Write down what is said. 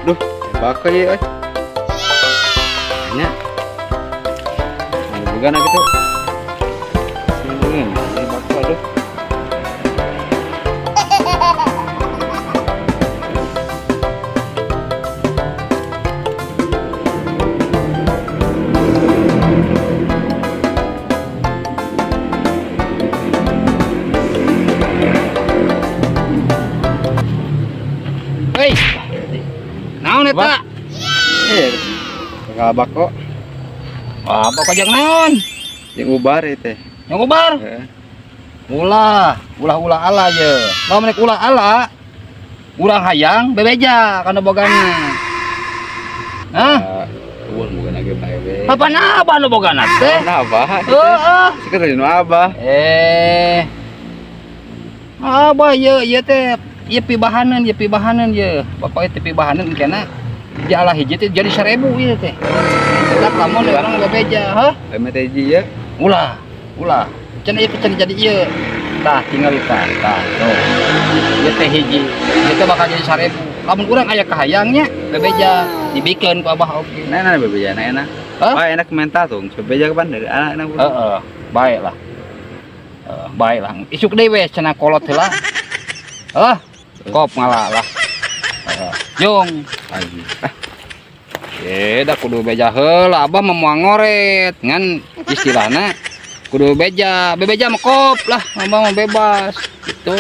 Duh, bako ieu euy. Nya. Mana bogana kitu? Sini, ini bako aduh. Hei. Naon eta? Eh, bakal bako. Wah, bako jeung naon? Jeung ubar ieu teh. Yang ubar? Heeh. Ulah, ulah ulah ala ye. Lamun rek ulah ala, urang hayang bebeja kana bogana. Hah? Eueuh bogana ge bae we. Apa abah nu bogana teh? Nah, abah. Heeh. Sekarang nu abah. Eh. Abah ye ieu teh ieu pibahaneun, ieu pibahaneun ye. Bapak teh pibahaneun kena jalah hiji teh jadi 1000 ieu teh. Tetap lamun urang bebeja, heuh? MTJ ya. Ulah, ulah. Cenah ieu cenah jadi ieu. Tah tinggal tah, tah tuh. Ieu teh hiji. Ieu teh bakal jadi 1000. Lamun urang aya kahayangnya bebeja dibikeun ku abah oge. Nah, nah bebeja nah enak. Hah? Wah, enak mental tuh. Bebeja kapan dari anak enak. Heeh, baik lah. Heeh, baik lah. Isuk deui we cenah kolot heula. Heuh, kop ngalah lah. Heeh, jung. Pagi. Eh, dah kudu beja heula, abah mah moal ngoret ngan istilahna kudu beja, bebeja mah kop lah, abah mah bebas gitu.